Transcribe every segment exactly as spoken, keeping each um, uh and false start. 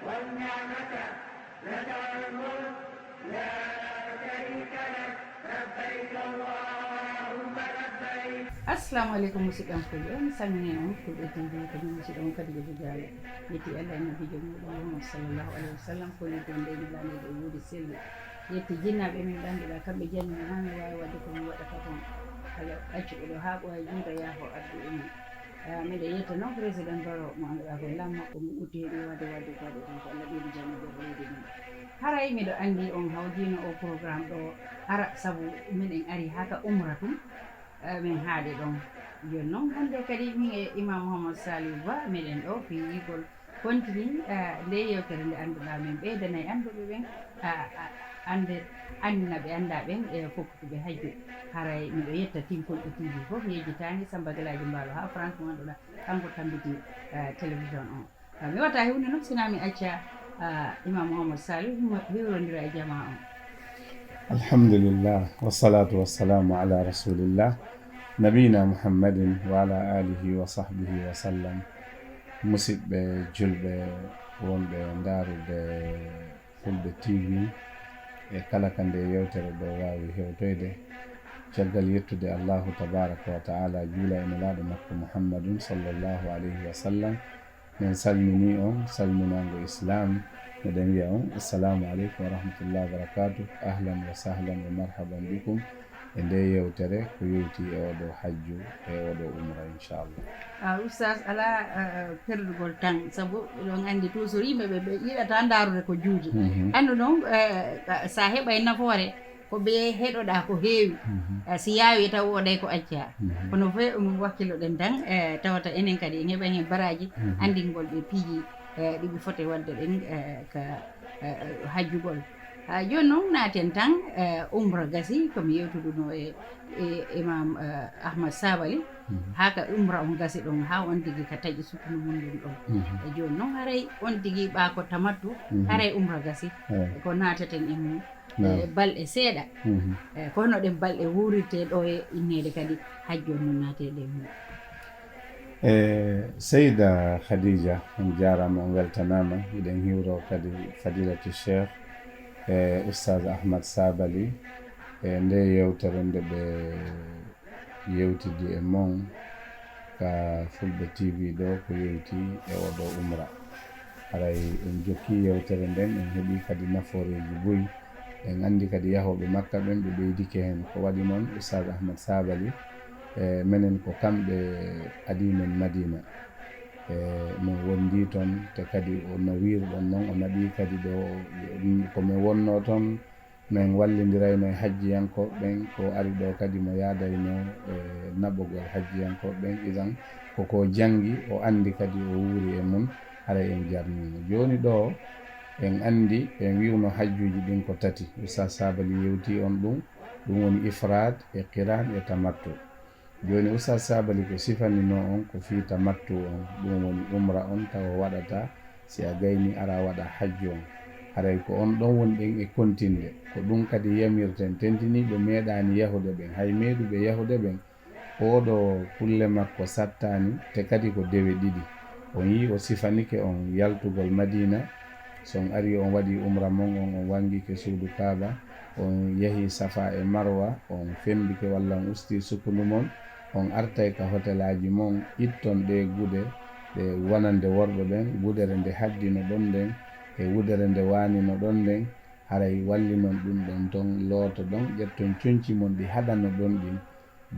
والنعمة لك والملك لا شريك لك. لبيك اللهم لبيك. Assalamu aleykum, musidɓe am fulɓe. Mi salmini on fulɓe T V, ko min musidɗo on Khadija Diallo. Yetti Allah e Nabiijo muuɗum Muhammad sallallahu alaihi wasallam, ko ni ɗon ɗe nelaɗo e wuuri selli. Yetti jinnaaɓe min ɓe annduɗaa, kamɓe janni mi haa mi waawi waɗde ko mi waɗata kon. Kala accuɓe ɗo haa ɓooya juuta yaha o addu e mum. Ah, miɗo yetta noon président Baro mo annduɗaa ko lam makko mo udditi waɗde waɗde ko waɗde ɗum ko Allah ɓeydi jam e nder leydi men. Haray miɗo anndi on hawjino o programme ɗo ara sabu minen ari haa ka umra tun, eh, min haali ɗon. Jooni noon hannde kadi min e Imam Mouhamadou Saliou Ba miɗen ɗo fii yigol continue, eh, nde yewtere nde annduɗaa min ɓeydanay annduɓe ɓen, ah, ah, annde, anndina ɓe anndaa ɓen e fof. Ɓe hajju. Haray miɗo yetta Tingol e T V fof, yejjitaani Samba Gelaajo Mbaalo haa France mo annduɗaa, kanko tambiti, eh, télévision on. Ah, mi wata e huunde noon, sinaa mi acca, ah, Imam Mouhamadou Saliou, himo hewrondira e jamaa on. Alhamdulillah, wassalatu wassalamu ala rasulillah, nabiyina Muhammadin wa ala alihi wa sahbihi wa sallam. Musidɓe julɓe wonɓe ndaarude Fulɓe T V, e kala ka nde yewtere ɗo waawi hewtoyde, caggal yettude Allahu tabaraka wa taala, juula e nelaaɗo makko Muhammadun sallallahu alayhi wa sallam, min salmini on salminaango Islam. Miɗen wiya on, assalamu aleykum wa rahmatullahi wa barakatuh, ahlan wa sahlan wa marhaban bikum. E nde yewtere ko yowti e oɗo hajju, e oɗo umra, inchallah. Ah, Oustaz, alaa, eh, perdugol tan, sabu eɗon anndi toujours yimɓe ɓe, ɓe yiɗata ndaarude ko juuti. Mhm. Anndu noon, eh, sa heɓay nafoore, ko ɓe heɗoɗaa ko heewi. Mhm. Eh, si yaawi taw wooday ko accaa. Mhm. Kono fof ɗum wakkiloɗen tan, eh, tawata enen kadi en heɓay heen baraaji, mhm, anndingol ɓe piiji, eh, ɗi ɓe foti waɗde ɗen, eh, ka, eh, hajjugol. Ha jooni noon naaten tan, eh, umra gasi, ko mi yewtuduno e, e Imam, eh, Ahmad Sabali, mhm, haa ka umra on gasi ɗon, haa on tigi ka taƴi sukkundu mum ɗum ɗon. Mhm. E jooni noon haray on tigi ɓaa ko tamattu, mhm, haray umra gasi. Eey. Ko naateten e mum, eey, eh, balɗe seeɗa. Mhm. Eh, ko hono ɗen balɗe wuurirte ɗo e inneede kadi hajju on no naateede e mum. E Seyda Khadija, on jaaraama, on weltanaama. Miɗen hiwro kadi Fadilatu Cheikh e Oustaz Ahmad Sabali e nde yewtere nde ɓe yewtidi e mon ka Fulɓe T V ɗo ko yowti e oɗo umra. Haray en jokki yewtere nden, en heɓi kadi nafooreeji buy. En anndi kadi yahooɓe Makka ɓen, ɓe ɓeydike heen. Ko waɗi noon, Oustaz Ahmad Sabali, e menen ko kamɓe adii men Madina. E min wondi toon, te kadi o no wiirɗon noon, o naɓii kadi ɗo ko min wonnoo toon, min wallindirayno e hajjiyankooɓe ɓen. Ko ari ɗo kadi mo yaadayno e naɓogol hajjiyankooɓe ɓen. Idan, ko ko janngi, o anndi kadi o wuuri e mum, haray en jarnii mo. Jooni ɗo, en anndi, en wiwno hajjuuji ɗin ko tati. Oustaz Sabali yewti on ɗum, ɗum woni ifraad e qiraan e tamattu. Jooni Oustaz Sabali ko sifaninoo on ko fii tamattu on, ɗum woni umra on tawa waɗata si a gayni ara waɗa hajju on. Haray ko on ɗon woni ɗen e kontinde. Ko ɗum kadi yamirten tentiniiɓe meeɗaani yahude ɓen, hay meeɗuɓe yahude ɓen, ooɗo kulle makko sattaani, te kadi ko dewe ɗiɗi. On yii o sifanike on yaltugol Madiina, so on arii on waɗii umra mon on, on wanngike suudu Kaaba, on yahii Safa e Marwa, on femmbike walla on ustii sukkundu mon, on artay ka hotelaaji mon, itton ɗee gude ɗe wonande worɓe ɓen, gudere nde haddinoɗon nden e wudere nde waaninoɗon nden, haray wallinon ɗum ɗon ton, lootoɗon, ƴetton conci mon ɗi haɗanoɗon ɗin,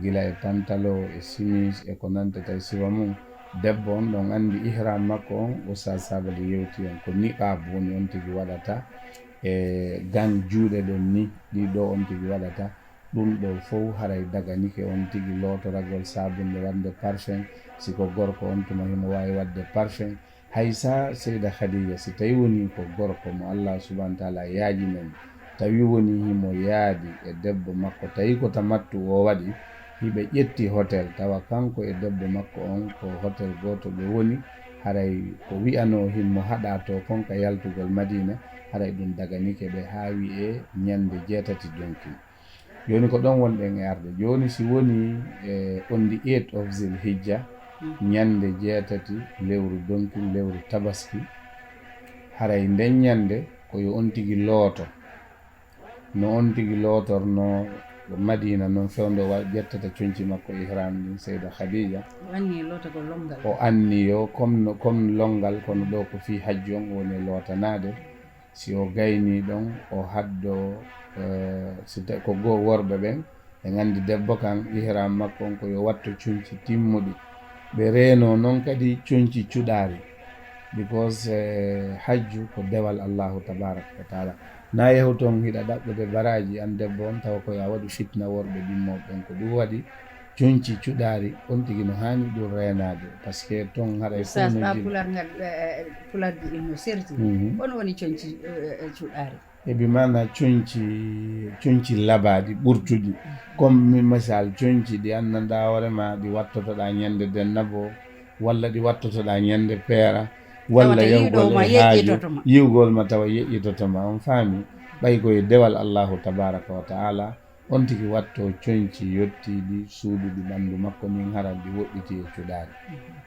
gila e pantalon, e simis, e ko nantata e sifa mum. Debbo on ɗon anndi ihram makko on, Oustaz Sabali yewti on, ko niqaab woni on tigi waɗata, e gan juuɗe ɗen ni, ɗi ɗo on tigi waɗata. Ɗum ɗo fow haray daganike on tigi lootoragol saabunde waɗnde parfum, si ko gorko on tuma himo waawi waɗde parfum. Hay sa Seyda Khadija, si tawi woni ko gorko mo Allah subhanahu wa taala yaajinani, tawi woni himo yaadi e debbo makko, tawi ko tamattu o waɗi, hiɓe ƴetti hotel, tawa kanko e debbo makko on ko hotel gooto ɓe woni, haray ko wi'anoo himo haɗa to kon ka yaltugol Madina, haray ɗum daganike ɓe haa wi'e ñande jeetati donkin. Jooni ko ɗon wonɗen e arde. Jooni si woni e on the eight of Zil Hijja, mm, ñande jeetati lewru donkin, lewru tabaski, Haray nden ñannde ko yo on tigi looto. No on tigi lootornoo Madiina, non fewndo wa ƴettata conci makko ihram ɗin, Seyda Khadija. O anni lootagol lonngal. O anni yo, comme no, comme lonngal, kono ɗo ko fii hajju on o woni e lootanaade. Si o gaynii ɗon, o haddoo, eh, si ta-, ko goo worɓe ɓen, en anndi debbo kan, ihram makko on ko yo watto conci timmuɗi. Ɓe reenoo non kadi conci cuɗaari. Because, eh, hajju ko dewal Allahu tabaraka wa taala. Na yahu ton hiɗa ɗaɓɓude baraaji an debbo on, tawa ko ya waɗu fitna worɓe ɗimmooɓe ɓen. Ko ɗum waɗi conci cuɗaari, on tigi no haani ɗum reenaade. Parce que ton haray fof Oustaz, no ɓa jil- pular ngal, eh, eh, pularji ɗin no serti. Mhm. On woni conci, eh, eh, cuɗaari. E bi maana conci, conci labaaɗi ɓurtuɗi. Comme mi misal, conci ɗi anndanɗaa hoore ma, ɗi wattotoɗaa ñande dennabo, walla ɗi wattotoɗaa ñande peera, walla Tawata yahugol yiɗo ma e haaju, yeƴƴitoto ma. Yi'ugol ma tawa yeƴƴitoto ma, on faami? Ɓay ko e dewal Allahu tabaraka wa taala, on tigi watto conci yottiiɗi, suuduɗi ɓanndu makko, min hara ɗi woɗɗiti e cuɗaari.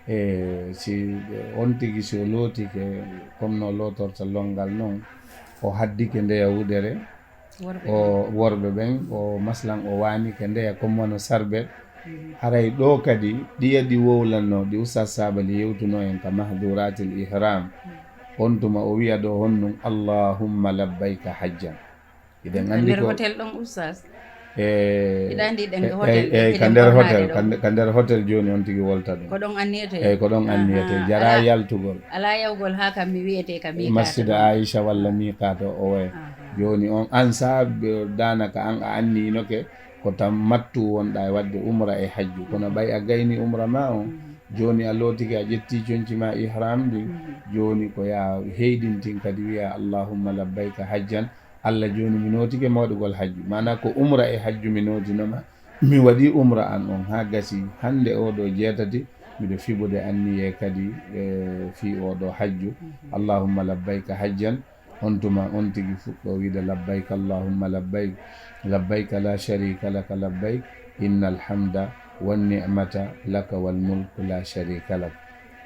E si on tigi, si o lootike, comme no lootorta lonngal non, o haddike ndeya wudere, Worɓe o ɓen. Worɓe ɓen, o maslan, o waanike ndeya, comme wano sarbet. Mhm. Haray ɗo kadi, ɗiya ɗi wowlanno, ɗi Oustaz Sabali yewtuno en ka mahduratil ihram. Mhm. On tuma o wi'a ɗo honnun, "Allahumma labbayka hajjan." Hiɗen Ka anndi nder ko hotel ɗon, Oustaz? E, Hiɗa anndi ɗen e, ko hotel e, ɓe e, ka hiɗen nder ɓornaade hotel, ɗo. Ka nder, ka nder hotel jooni on tigi wolta ɗum. Ko ɗon anniyete? Eyi, ko ɗon anniyete. Aha, Jara alaa, yaltugol. Alaa yawgol haa kam mi wiyete ka miiqato Masjid ɗon. Aisha walla miiqato o waye. Aha. Jooni on an saabe daanaka an a anniyinoke ko tan mattu wonɗa e waɗde umra e hajju. Kono ɓay a gayni umra ma on, Mhm. jooni a lootike a ƴetti conci ma ihram ɗin, Mhm. jooni ko ya heyɗintin kadi wiya, "Allahumma labbayka hajjan." Alla jooni mi nootike mo waɗugol hajju. Maanaa ko umra e hajju mi nootinoma. Mi waɗii umra an on haa gasi hannde oo ɗoo jeetati, miɗo fiɓude anniyee kadi, e, fii oo ɗoo hajju. Mhm. Allahumma labbayka hajjan. On tuma on tigi fuɗɗoo wiide, "Labbayka Allahumma labbayk, labbayka la sharika laka labbayk, innal hamda wan ni'mata laka wal mulku la sharika lak."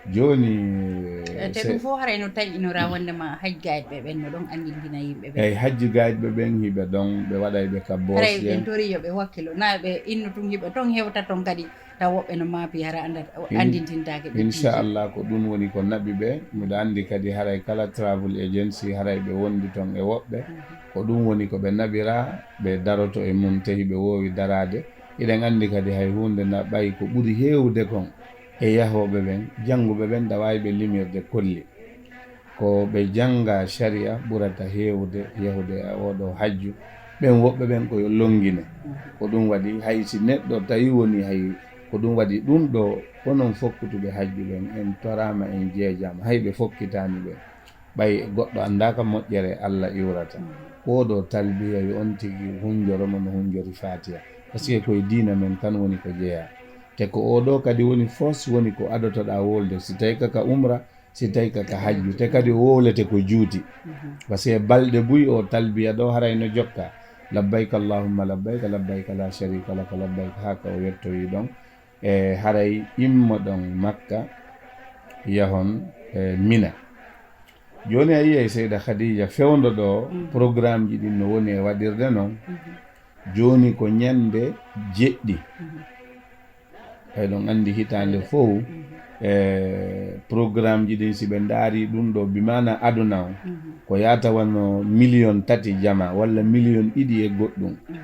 Jooni, Eh, te se- ɗum fof haray no taƴinora wonndema hajji gaayɓe ɓen no ɗon anndintina yimɓe ɓen. Eyi, hajji gaayɓe ɓen hiɓe ɗon, ɓe waɗay ɓe ka boos Haray ɓen ɓen. Tori yo ɓe wakkilo. Na ɓe innu tun hiɓe ton hewta ton kadi, taw woɓɓe no maapi hara anndat-, In-, anndintintaake ɓe inchallah, ko ɗum woni ko naɓi ɓe. Miɗo anndi kadi haray kala travel agency, haray ɓe wondi ton e woɓɓe. Mhm. Ko ɗum woni ko ɓe naɓira, ɓe daroto e mum, te hiɓe woowi daraade. Hiɗen anndi kadi hay huunde na ɓay ko ɓuri heewde kon e yahooɓe ɓen, jannguɓe ɓen, ɗa waawi ɓe limirde kolli. Ko ɓe jannga sharia ɓurata heewde yahude e oo ɗoo hajju. Ɓen woɓɓe ɓen ko yo lonngine. Ko ɗum waɗi hay si neɗɗo tawi woni hay ko ɗum waɗi ɗum ɗoo, onon fokkutuɓe hajju ɓen, en toraama, en jeejaama, hay ɓe fokkitaani ɓe. Ɓay goɗɗo anndaaka moƴƴere Alla iwrata. Mm. Oo ɗoo talbiya yo on tigi hunjoro mo no hunjori Faatiha. Parce que koye diina men tan woni ko jeyaa. Te ko oo ɗoo kadi woni fos, woni ko adotoɗaa wolde. Si tawi ka, ka umra, si tawi ka, ka hajju. Te kadi o wowlete ko juuti. Mhm. Parce que balɗe buy o talbiya ɗoo haray no jokka. Labbayka Allahumma labbayka, labbayka la sharika laka labbayka, haa ka o yettoyi ɗon. E haray immo ɗon Makka, yahon, e, Mina. Jooni a yi'ay Seyda Khadija fewndo ɗoo, Mm. programmeji ɗin no woni e waɗirde non. Mhm. Jooni ko ñande jeɗɗi. Mhm. Eɗon anndi hitaande fow, Mhm. e, programmeji ɗin si ɓe ndaari ɗum ɗoo, bi maana aduna on, Mhm. ko yaata wano million tati jama walla million ɗiɗi e goɗɗum. Mhm.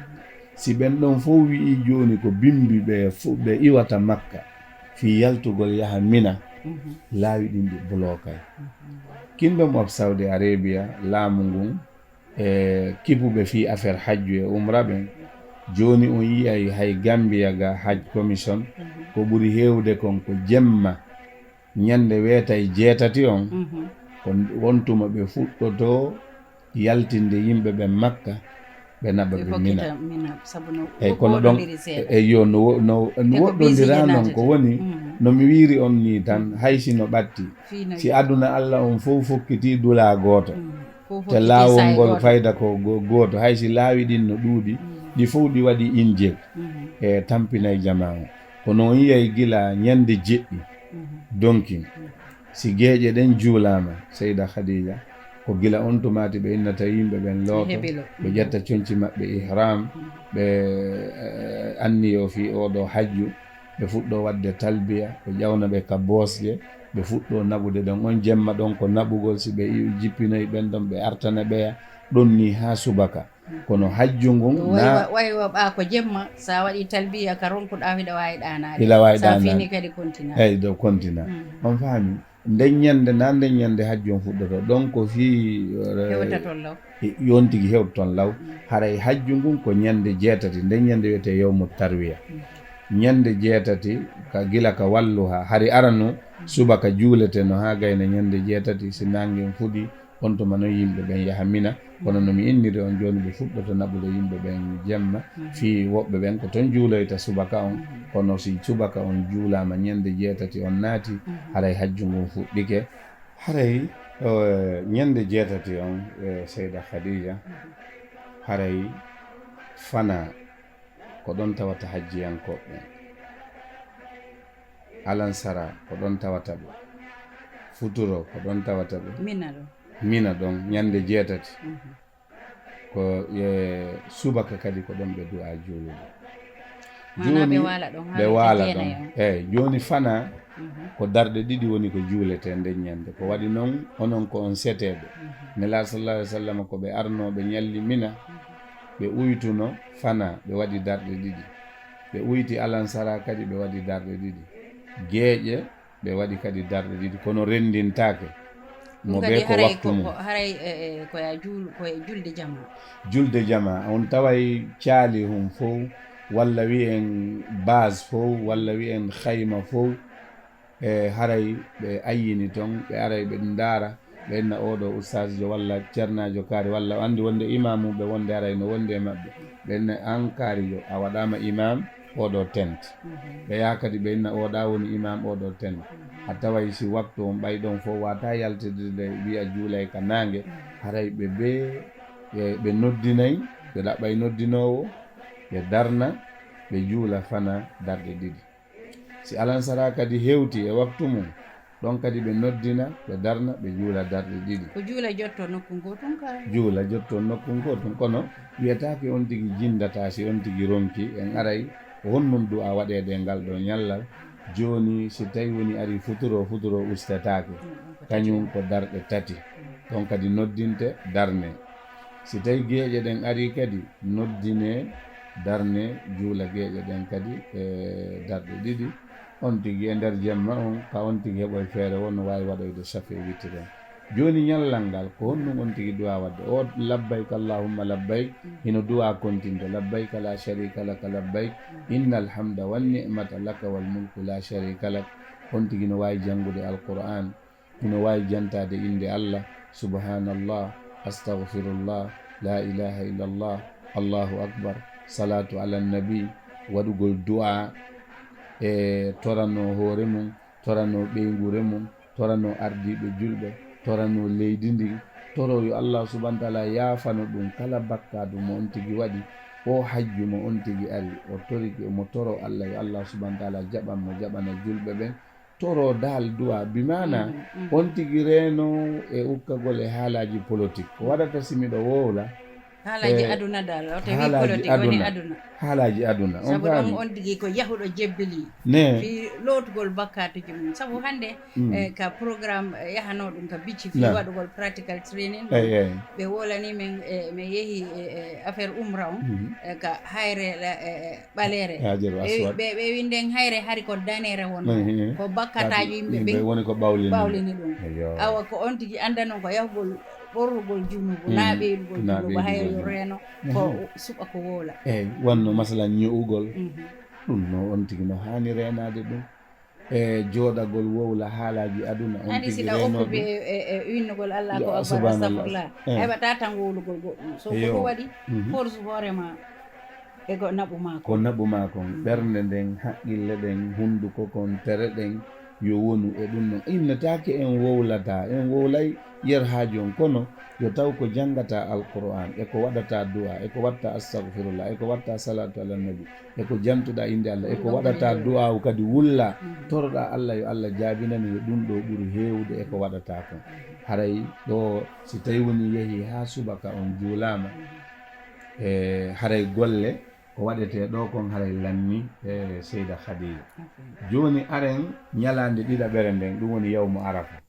Si ɓen ɗon fow wi'i jooni ko bimbi ɓe fo-, ɓe iwata Makka fii yaltugol yaha Mina, Mhm. laawi ɗin ɗi bloqué. Mhm. Kingdom of Saudi Arabia, laamu ngun, e kipuɓe fii affaire hajju e umra ɓen, jooni on yi'ay hay Gambia ga Hajj Commission, Mhm. ko ɓuri heewde kon ko jemma ñande weetay jeetati on, Mhm. ko on tuma ɓe fuɗɗotoo yaltinde yimɓe ɓen Makka, ɓe naɓa ɓe Mina. Mina, sabu no Eyi, kono ɗon, woɗɗondiri seeɗa. Eyi, yo, no wo-, no, no Te ko woɗɗondira bisiiji non ko naatata. Woni, Mhm. No mi wiiri on nii tan, Mhm. hay si no ɓatti, Fii no si aduna Alla on fow fokkiti dulaa gooto, Mhm. Fow te fokkiti laawol saay ngol gooto. Fayda ko go-, gooto, hay si laawi ɗin no ɗuuɗi, Mhm. ɗi fow ɗi waɗi injek Mhm. e tampinay jamaa on. Kono on yi'ay gila ñande jeɗɗi Mhm. donkin. Mhm. Si geeƴe ɗen juulaama, Seyda Khadija, Ko gila on tumaati ɓe innata yimɓe ɓen looto, ɓe ƴetta conci maɓɓe ihram, ɓe, eh, anniyo fii oo ɗoo hajju, ɓe fuɗɗoo waɗde talbiya, ɓe ƴawna ɓe ka boosje, ɓe fuɗɗoo naɓude ɗon. On jemma ɗon ko naɓugol, si ɓe iwi jippinoyi ɓen ɗon, ɓe artana ɓeya, ɗon nii haa subaka. Kono hajju ngun na way wa ɓaa ko jemma, sa waɗi talbiya ka ronkuɗaa, hiɗa waawi ɗaanaade. Hiɗa waawi ɗaanaade. Sa fini kadi kontina. Eyi, ɗo kontina. On faami? Nden ñande, na nden ñande hajju on fuɗɗoto. Ɗon ko fii, eh, hewta ton law. Yon tigi hewta ton law. Haray hajju ngun ko ñande jeetati. Nden ñande wiyetee yawmu tarwiya. Ñande jeetati, ka gila ka walluha. Hari arano, subaka juuleteno haa gayna ñande jeetati. Si naange on fuɗi, on tuma non yimɓe ɓen yaha Mina. Kono no mi inniri on jooni, ɓe fuɗɗoto naɓude yimɓe ɓen jemma. Fii woɓɓe ɓen ko ton juuloyta subaka on. Kono si subaka on juulaama, ñande jeetati on naati, haray hajju ngun fuɗɗike. Haray, eh, ñande jeetati on, eh, Seyda Khadija, haray fana ko ɗon tawata hajjiyankooɓe ɓen. Alansara ko ɗon tawata ɓe. Futuro ko ɗon tawata ɓe. Mina ɗon. Mina ɗon, ñande jeetati. Ko e subaka kadi ko ɗon ɓe du'a juulude. Maanaa ɓe waala ɗon, ɓe waala ɗon. Eyi, jooni fana ko darɗe ɗiɗi woni ko juuletee nden ñande. Ko waɗi non, onon ko on seteeɓe. Nelaaɗo sallallahu alaihi wasallam ko ɓe arnooɓe ñalli Mina, ɓe uytuno fana, ɓe waɗi darɗe ɗiɗi. Ɓe uyti alansara kadi, ɓe waɗi darɗe ɗiɗi. Geeƴe, ɓe waɗi kadi darɗe ɗiɗi, kono renndintaake. Mo ɓe ko waktu mum. Haray, e, e, ko ya juul-, ko e julde jamaa. Julde jamaa, on taway caali hum fow, walla wi'en base fow, walla wi'en hayma fow. E, haray ɓe ayyini ton, ɓe aray ɓe ndaara, ɓe inna oo ɗoo ustaasjo walla cernaajo kaari, walla o anndi wonde imaamu ɓe wonde aray no wondi e maɓɓe. Ɓe inna an kaarijo, a waɗaama imaam, oo ɗoo tent. Ɓe yaha kadi ɓe inna oo ɗaa woni imaam, oo ɗoo tent. A taway si waktu on ɓay ɗon fow waataa yaltidirde wi'a juulay ka naange, haray ɓe bee, ɓe, ɓe noddinay, ɓe ɗaɓɓay noddinoowo, ɓe darna, ɓe juula fana darɗe ɗiɗi. Si alansara kadi hewti e waktu mum, ɗon kadi ɓe noddina, ɓe darna, ɓe juula darɗe ɗiɗi. Ko juula jotto nokku ngootun ka? Juula jotto nokku ngootun, kono wiyetaake on tigi jinndata si on tigi ronki. En aray ko honɗun du'a waɗeede e ngal ɗoo ñallal. Jooni si tawi woni ari futuro, futuro ustataake. Kañun ko darɗe tati. Ɗon kadi noddinte, darne. Si tawi geeƴe ɗen arii kadi, noddinee, darnee, juula geeƴe ɗen kadi e darɗe ɗiɗi. On tigi e nder jemma on, ka on tigi heɓoy feere won no waawi waɗoyde safe e witiri on. Jooni ñallal ngal, ko honɗun on tigi du'a waɗde? O labbayk Allahumma labbayk, hino du'a kontinte, labbayka la sharika laka labbayk, innal hamda wan ni'mata laka wal mulku la sharika lak. On tigi no waawi janngude Alqur'aan. Hino waawi jantaade innde Allah, subhanallah, astaghfirullah, la ilaha illallah, Allahu akbar, salatu ala nabi, waɗugol du'a, e toranoo hoore mum, toranoo ɓeynguure mum, toranoo ardiiɓe julɓe, toranoo leydi ndin, toroo yo Allah subhanahu wa ta'ala yaafano ɗum kala bakkaatu mo on tigi waɗi. O hajju mo on tigi ari, o torike, mo toroo Allah yo Allah subhanahu wa ta'ala jaɓan mo, jaɓana julɓe ɓen. Toroo dal du'a, bi maana on tigi reeno e ukkagol e haalaaji politik. Ko waɗata si miɗo wowla? Haalaaji aduna dal, o tawi politik woni aduna. Haalaaji aduna. On faami? Sabu ɗum on tigi ko yahuɗo jebbili. Ne. Fii lootugol bakkaatuji mum. Sabu hannde, eh, ka programme, eh, yahanoo ɗum ka bicci fii waɗugol practical training. Eyi, eyi. Ɓe wolani men, eh, mi yehi, eh, eh, affaire umra on, eh, ka hayre, eh, eh, ɓaleere. Hajarul Aswad. Ɓe, ɓe, ɓe winden hayre hari ko danere won. Ko bakkataaji yimɓe ɓen woni ko ɓawlini ɗum. Awa ko on tigi anndanon ko yahugol ɓorrugol junubu, na ɓeydugol junubu, hayre yo reeno, ko suɓa ko wowla. Eyi, wanno masalan ño'ugol. Ɗum no on tigi no haani reenaade ɗum. E jooɗagol wowla haalaaji aduna, on tigi reeno ɗum. Ani si ɗa okkuɓe e, e, e winnugol Allah ko akbar, astagfirullah. Aywa, ta tan wowlugol goɗɗum. So ko ɗum waɗi, force hoore ma e ko naɓu ma ko. Ko naɓu ma kon. Ɓernde nden, haqqille ɗen, hunduko kon, tere ɗen, Yo wonu e ɗum ɗon. Innetaake en wowlataa, en wowlay yer haaju on, kono yo taw ko janngata Alqur'aan, e ko waɗata du'a, e ko watta astagfirullah, e ko watta salatu ala nabi, e ko jantuɗa innde Allah, e ko waɗata du'aawu kadi wulla, toroɗa Allah yo Allah jaabinane, yo ɗum ɗo ɓuru heewde e ko waɗata kon. Haray ɗo si tawi woni yehi haa subaka on juulaama, e haray golle ko waɗetee ɗo kon haray lanni e Seyda Khadija. Jooni aren ñalaande ɗiɗaɓere nden, ɗum woni yawmu Arafa.